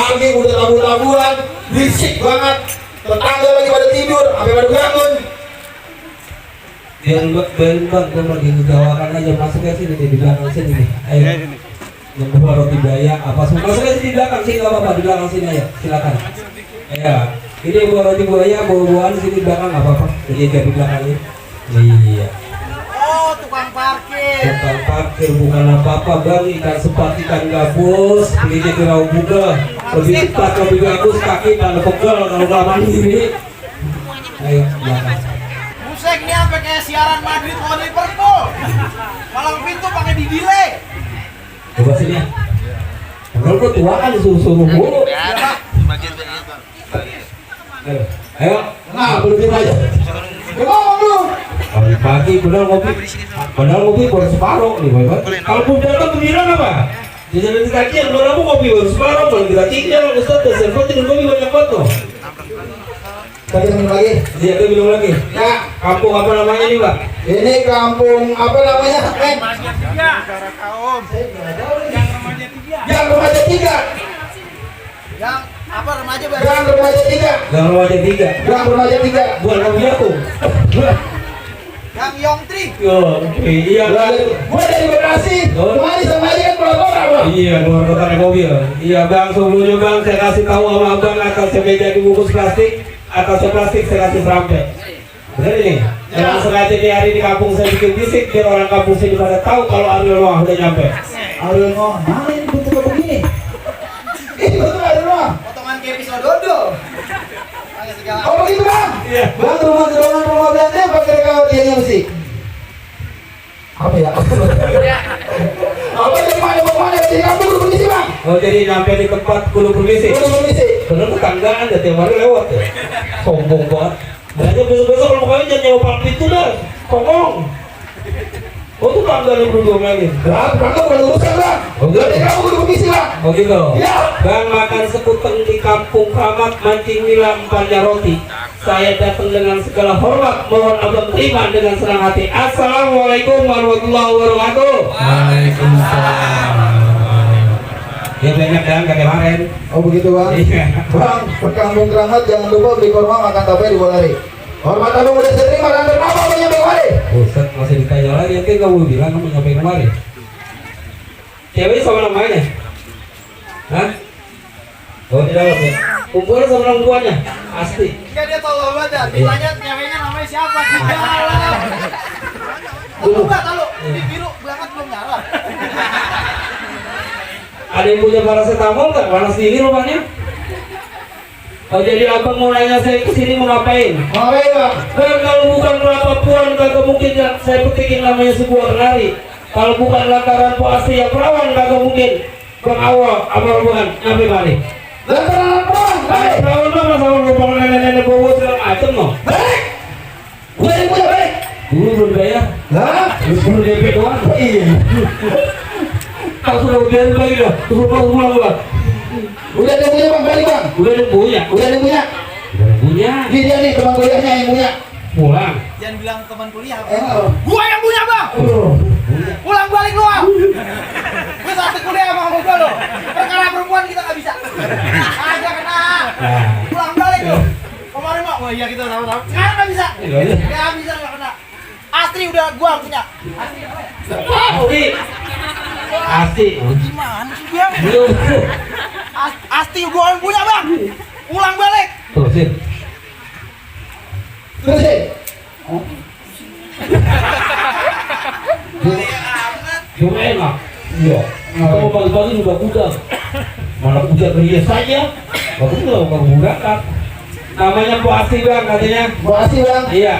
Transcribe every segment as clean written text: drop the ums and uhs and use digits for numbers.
pagi udah tabu-tabuan, berisik banget. Tetangga lagi pada tidur, sampai pada bangun. Yang bang, gue lagi ngegawakan aja masuk ke sini di belakang sini nih. Ayo. Yang bawa roti Dayak apa semua masuk aja di belakang sini nggak apa-apa di belakang sini aja silakan. Ya, ini bawa roti buaya bawa-bawaan sini di belakang nggak apa-apa. Jadi di belakang ini. Iya. Oh, tukang parkir. Tukang parkir bukan apa-apa bang, ikan sepat ikan gabus, belinya di Rawa Buga. Lebih cepat lebih bagus kaki dan pegel kalau nggak mandiri. Ayo belakang. Musik ini sampai kayak siaran Madrid lawan Liverpool. Malang pintu pakai di delay. Coba sini ya. Kalau kau tuaan suruh-suruh mulu. Ayo, nah belum kita aja. Pagi padahal ngopi baru separuh nih, Bapak. Kalau pun datang gembira apa? Di sana di kajian baru ngopi baru separuh, kalau kita tinggal Ustaz tersebut dengan ngopi banyak foto. Tadi minum lagi. Iya, kita minum lagi. Ya, kampung apa namanya nih, Pak? Ini kampung apa namanya? Yang remaja 3. Yang apa remaja baru? Gang remaja 3. Gang Remaja 3. Gang remaja 3. Buat kamu jatuh. Yang Yong Tri. Yo, iya. Gue dari Bekasi. Kemarin sama aja kan keluar Bang. Iya, keluar kota naik mobil. Iya bang, sebelumnya bang, saya kasih tahu sama abang atasnya meja dibungkus plastik, atasnya plastik saya kasih serampe. Bener ini? Emang sengaja di hari di kampung saya bikin bisik biar orang kampung sini pada tahu kalau Ariel Noah udah nyampe. Ariel Noah, mana ini bentuknya begini? Ini betul Ariel Noah. Potongan kayak pisau dodo. Pakai segala. Oh begitu Bang? Iya. Bang rumah gedongan rumah Belanda pakai kawatiannya mesti. Apa ya? Apa dari mana mau mana dari kampung lu permisi Bang? Oh jadi nyampe di tempat kudu permisi. Kudu permisi. Bener tetanggaan ya tiap hari lewat ya. Sombong banget. Banyak besok-besok kalau pokoknya jangan nyewa palang pintu dah. Kongong. Oh tuh tangga yang berdua lagi. Bang bukan urusan Bang. Oh gitu. Dari kamu kudu permisi Bang. Oh gitu. Iya. Bang makan sekuteng di kampung Kramat mancing nila empatnya roti. Saya datang dengan segala hormat, mohon abang terima dengan senang hati. Assalamualaikum warahmatullahi wabarakatuh. Waalaikumsalam. Ya banyak dan kayak kemarin. Oh begitu Bang. Iya. Bang, perkampung Keramat jangan lupa beli korma makan tape di Bolari. Hormat abang udah sering makan berapa abang nyampe kemari? Ustaz masih ditanya lagi, nanti kamu bilang kamu nyampe kemari. Cewek sama namanya? Hah? Oh di dalam ya? Kumpulnya sama orang tuanya? Pasti. Enggak dia tahu banget ya. Ditanya ceweknya namanya siapa? Di dalam. Enggak tahu. Di biru banget belum nyala. Ada yang punya paracetamol nggak? Panas dingin rumahnya? Oh jadi abang mau nanya saya kesini mau ngapain? Ngapain Bang? Bang kalau bukan kelapa puan kagak mungkin saya petikin namanya sebuah kenari. Kalau bukan lantaran po asli ya perawan kagak mungkin. Bang awal, abang bukan nyampe kali. Lantaran Bang, baik. Perawan mah sama lubang nenek-nenek bawa segala macem no. Baik. Gue yang punya baik. Dulu belum bayar. Lah? Terus belum DP doang. Iya. Kalau sudah bayar lagi dah. Terus pulang gua. Udah ada yang punya Bang, balik Bang. Udah ada yang punya. Udah ada yang punya. Udah ada yang punya. Ini dia nih teman kuliahnya yang punya. Pulang. Jangan bilang teman kuliah. Oh. Gua yang punya, Bang. Pulang balik lu. Gue satu kuliah sama gua lo. Perkara perempuan kita nggak bisa. Aja kena. Pulang balik lu. Kemarin mah, wah iya kita tahu-tahu. Sekarang nggak bisa. Nggak bisa nggak kena. Astri udah gua punya. Astri apa ya? Pasti. Pasti. Gimana sih dia? Belum. Asti gua yang punya Bang. Pulang balik. Terusin. Terusin. Cuma enak. Iya. Kamu pagi-pagi sudah gudang. Mana puja berias saja. Bagus loh kamu berangkat. Namanya Bu Asih Bang katanya. Makasih Bang. Iya.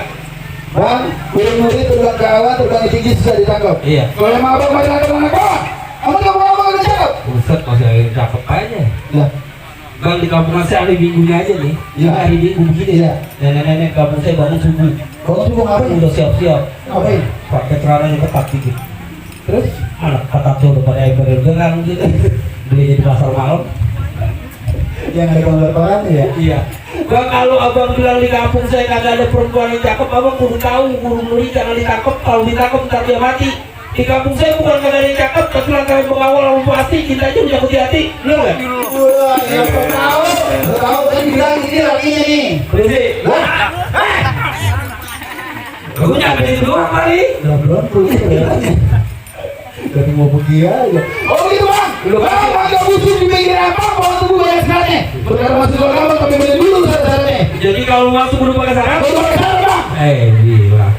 Bang, burung murid terbang ke awan, terbang tinggi susah ditangkap. Iya. Kalau emang abang masih ada anak bawah, abang nggak mau abang ditangkap. Ustaz masih ada yang cakep aja. Lah, Bang di kampung saya hari minggunya aja nih. Iya. Hari minggu begini Iya. Nenek-nenek kampung saya bangun subuh. bang tuh mau ngapain? Udah siap-siap. Ngapain? Pakai celananya ketat dikit. Terus? Anak ketat tuh udah pada ember gerang gitu. Beli di pasar malam. Yang ada gambar ya? Iya. Bang kalau abang bilang di kampung saya kagak ada perempuan yang cakep, abang kudu tahu, kudu ngeri jangan ditangkap. Kalau ditangkap ntar dia mati. Di kampung saya bukan kagak ada yang cakep, tapi lantaran pengawal lalu pasti cintanya udah ke hati, bener nggak? Wah, Tahu kan bilang ini lakinya nih. Berisik. Kamu nyampe di doang kali. Belum polisi kelihatannya. Dari mau pergi aja. Oh gitu bang. Bang, agak busuk di pinggir apa? Bawa tubuh banyak sekali. Perkara masuk ke kamar tapi beli dulu sasarannya. Jadi kalau masuk kudu pakai sarung. Baru pakai sarung bang. Gila.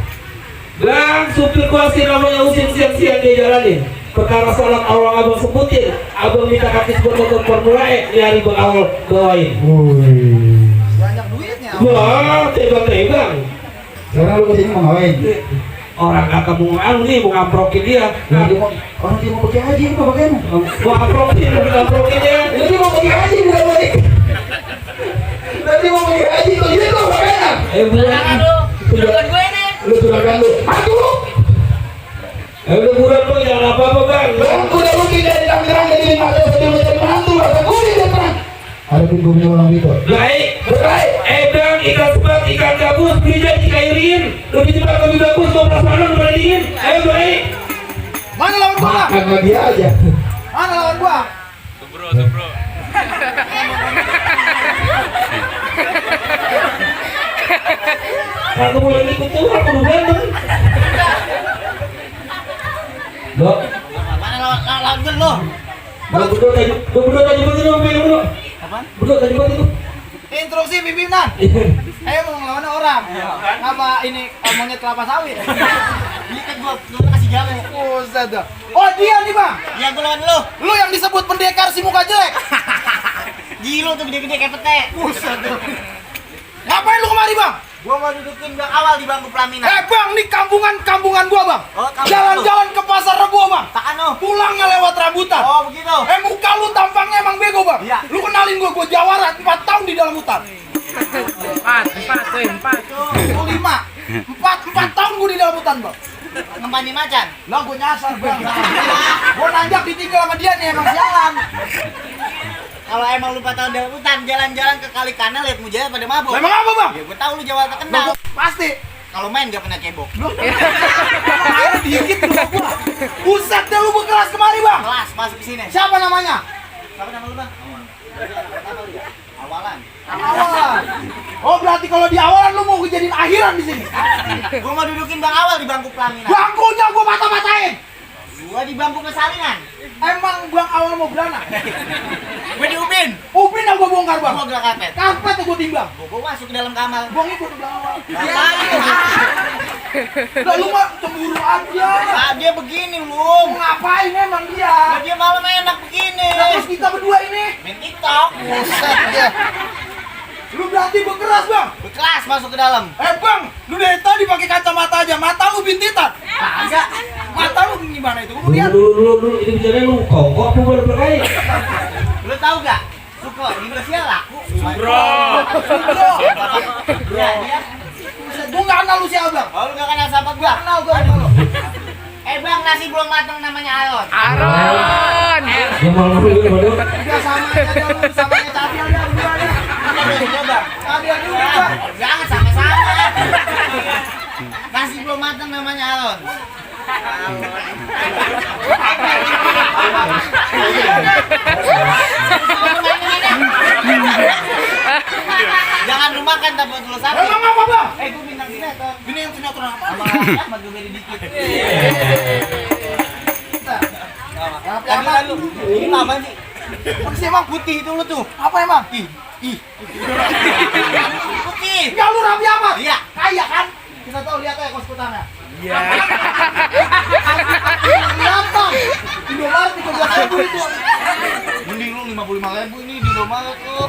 Bang, supir kuasir namanya usin siang-siang dia jalanin. Perkara salat awal abang sebutin, abang minta kaki buat motor Formula E, nyari bang awal bawain. Banyak duitnya. Wah, tebang-tebang. Sekarang lu kesini mau ngapain? Orang kakak mau anu nih, mau ngamprokin dia. Nah, orang dia mau pergi haji ini apa bagaimana? Mau ngamprokin dia. Nanti mau pergi haji bukan balik. Nanti mau pergi haji tuh ini tuh bagaimana? Bukan gue ini. Lu tulakan lu. Mati lu. Udah buruan bang, jangan apa-apa bang. Bang, udah rugi dari terang dari mata sebelum menjadi menantu. Rasa gue dia terang. Ada pintu orang itu. Baik. Baik. Bang, ikan sebat, ikan gabus, bijak dikairin. Lebih cepat, lebih bagus, 12 malam dibandingin. Ayo baik. Mana lawan gua? Makan lagi aja. Mana lawan gua? Bro. Aku boleh ikut tuh, aku udah bang. Lo, Mana lawan gue lo? berdua tadi begini berdua. Apaan? Berdua tadi begini. Instruksi pimpinan. Ayo mau ngelawan orang. Ngapa ini monyet kelapa sawit? Ini kan gue kasih jamu. Buset dah. Oh dia nih bang. Yang gue lawan lo. Lu yang disebut pendekar si muka jelek. Gilo tuh gede-gede kayak pete. Buset dah. Ngapain lu kemari bang? Gue mau dudukin bang awal di bangku pelaminan. Bang, nih kampungan gua bang. Oh, kampung Jalan-jalan ke pasar Rebo bang. Takan lo. Pulangnya lewat rambutan. Oh begitu. Muka lu tampangnya emang bego bang. Iya. Lu kenalin gua jawara 4 tahun di dalam hutan. 4. 4 tahun gua di dalam hutan bang. Ngempani macan. Lah gua nyasar bang. Gua nanjak ditinggal sama dia nih emang sialan. Kalau emang lu 4 tahun dalam hutan, jalan-jalan ke kali kanal lihat mujahid pada mabuk. Emang apa bang? Ya gue tahu lu Jawa terkenal. Pasti. Kalau main gak pernah cebok. Air dikit lu gua. Buset deh lu berkelas kemari bang. Kelas masuk ke sini. Siapa namanya? Siapa nama lu bang? Awalan. Awalan. Oh berarti kalau di awalan lu mau kejadian akhiran di sini. Gue mau dudukin bang awal di bangku pelaminan. Bangkunya gua mata-matain. Gue di bangku persalinan. Emang bang awal mau beranak? Gue di ubin. Upin gua bongkar bang. Gue gerak karpet. Karpet tuh gua timbang. Gue masuk ke dalam kamar. Gua ngikut ke belakang awal. Ngapain? Lah lu mah cemburu aja. Ah, dia begini lu. Mau ngapain emang dia? Dia malam enak begini. Nah, terus kita berdua ini. Main TikTok. Buset ya. Lu berarti berkeras bang. Berkelas masuk ke dalam. Bang, lu dari tadi pakai kacamata aja. Mata lu bintitan. Kagak. Mata lu gimana itu? Gua lihat. Dulu, ini bicaranya lu kok apa boleh berkait? Lu tahu gak? Suko, di Indonesia laku. Bro. Ya, dia. Gua nggak kenal lu siapa bang. Oh, lu gak kenal sahabat gua? Kenal gua sama lu. Bang, nasi belum matang namanya Aron. Yang mau ngambil itu baru. Udah sama aja lu sama aja tadi ada berdua ada. Coba. Tadi ada juga bang. Jangan sama-sama. Nasi belum matang namanya Aron. Jangan lu makan tapi lu sakit. Emang apa bang? Gue bintang sinetron. Ini yang sinetron apa? Abang Ahmad gue beri dikit. Lagi lalu. Ini apa sih? Apa sih emang? Putih itu lu tuh. Apa emang? Putih. Ya lu Raffi Ahmad. Iya. Kaya kan? Kita tahu lihat aja kos kutangnya. Iya. Gampang. Indomaret 13.000 itu. Mending lu 55.000 ini di Indomaret lu.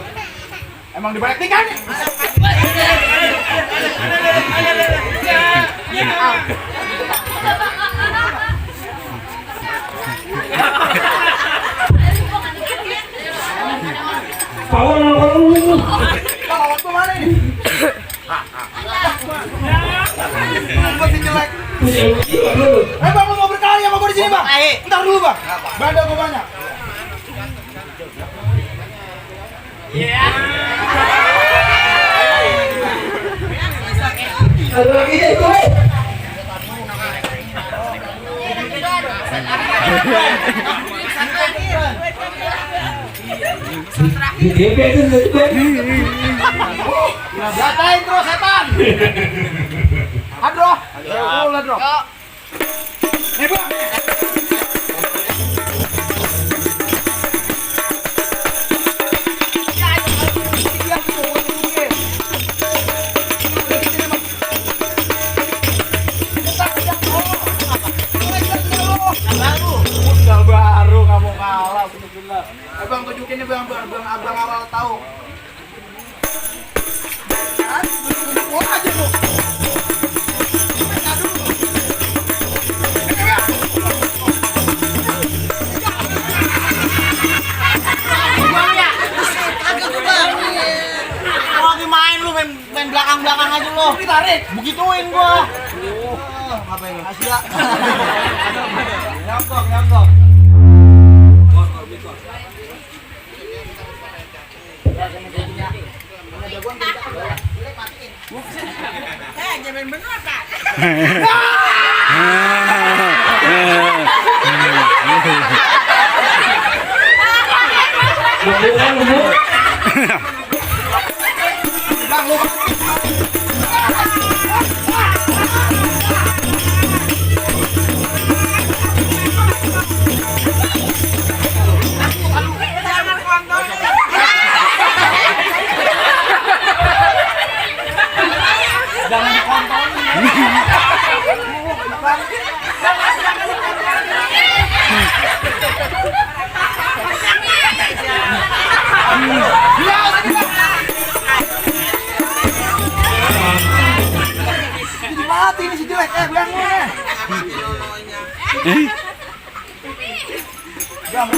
Emang dibalik nih kan? Kawan lu. Kalau waktu mana ini? Masih jelek. Bang lu mau berkali sama gua di sini bang? Ntar dulu bang. Bandel gua banyak. Ada lagi deh itu. Di DP itu bang. Gatain terus setan. Adro. Ayo, Adro. Nih, Bang. Baru nggak mau kalah bener-bener. Abang tunjukin nih bang awal tahu. Mau aja lu. Kalau lagi main lu main belakang-belakang aja lu. Ditarik. Begituin gua. Ngapain lu? Asia. Nyambok. Jangan bener Pak. Bang lu. Jangan dikontrol. Mati ini si jelek, bilang lu nih. Bang.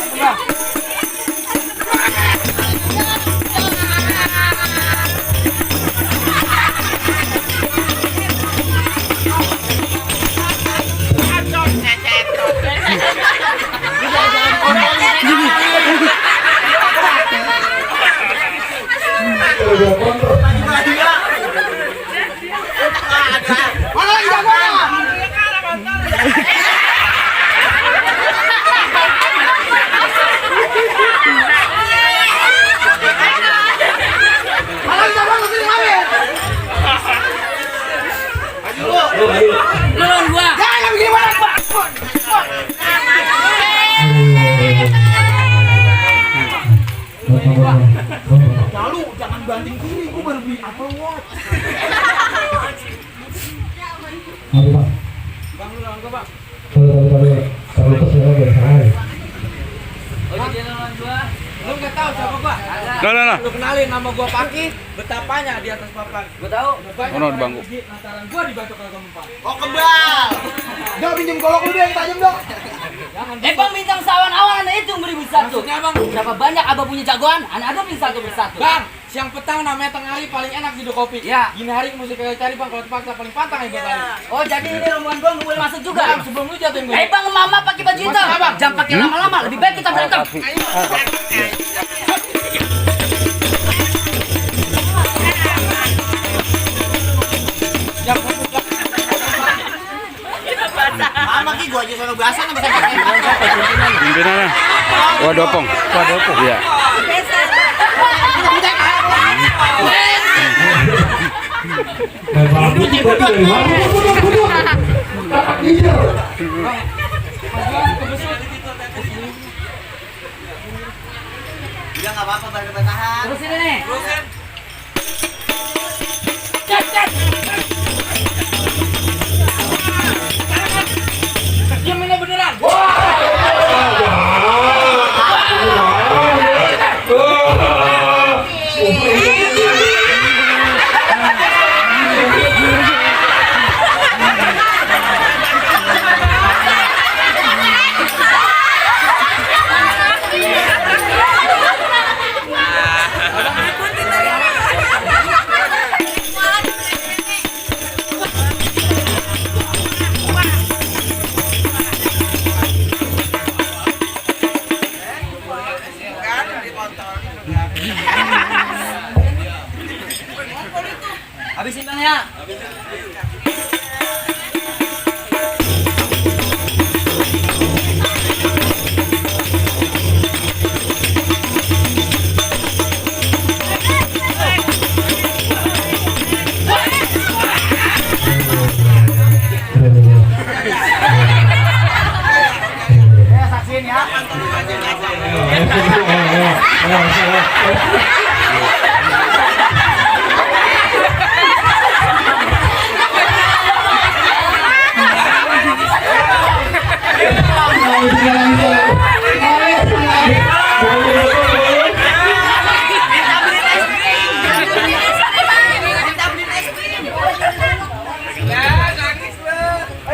Mana lagi jagoan? Mana lagi jagoan lu sini main? Ayo. Lawan gua. Jangan begini banget, Pak. Lalu jangan banting kiri, gua baru beli Apple Watch. Apa Pak? Bang lu lawan gua, Bang. Kalau itu saya nggak salah. Oh, jadi lawan gua. Lu enggak tahu siapa gua? Nah. Lu kenalin nama gua Paki, betapanya di atas papan. Gua tahu. Ono di bangku. Lantaran gua dibantu kalau keempat. Oh kebal. Jangan pinjem golok lu deh yang tajam dong. Bang bintang sawan awan itu 1001. Maksudnya Bang, Berapa banyak abang punya jagoan? Anak abang pilih satu persatu. Bang, siang petang namanya tengah hari paling enak di kopi. Ya. Gini hari mesti kayak cari Bang, kalau terpaksa paling pantang ya buat hari. Oh jadi ini rombongan gua nggak boleh masuk juga. Bang, sebelum lu jatuhin gue. Bang mama pakai baju hitam. Maksudnya, Bang? Jangan pakai lama-lama. Lebih baik kita berantem. Mama ki gua aja sono biasa nih bisa pakai. Pimpinannya. Wadopong. Iya. Udah enggak apa-apa bertahan. Terus ini nih. Diam ini beneran. Habisin Bang ya.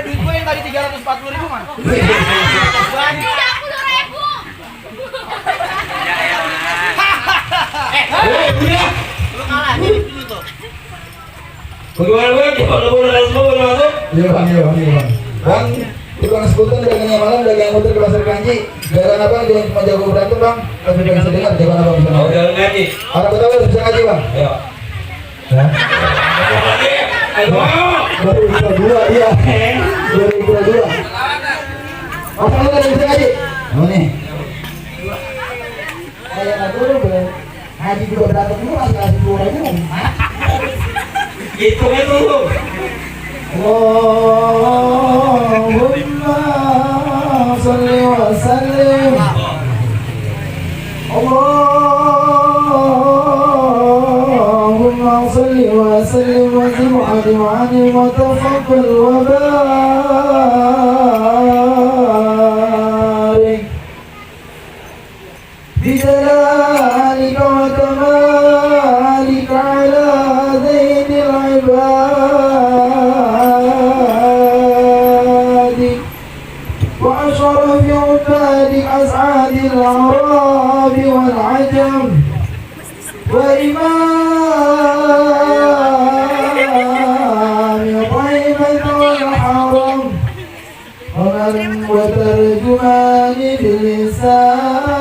Duit gue yang tadi 340.000 mana? 30.000. Lu kalah jadi dulu tuh. Bagaimana bang? Kalau boleh semua masuk. Iya bang, iya bang, iya bang. Bang, tukang sebutan dagangnya malam, dagang motor ke pasar Kanci. Jalan apa? Jangan cuma jago berantem bang. Tapi pengen saya dengar jalan apa bisa. Oh, jalan ngaji. Orang betul bisa ngaji bang. Ayo. Hah? Ayo. Baru ikut dua dia. Baru ikut dua. Apa lu kan bisa ngaji? Oh nih. Kayak nggak dulu be. Ngaji juga berantem dulu masih ngasih 2.000. Itu kan dulu. Allahumma salli wa sallim. Allahumma salli wa sallim wa zid wa alim wa tafaddal wa barik بجلالك وكمالك على ذين العباد وأشرف عبادك أسعاد الأعراب والعجم وإمام طيبة والحرم ومن وترجمان باللسان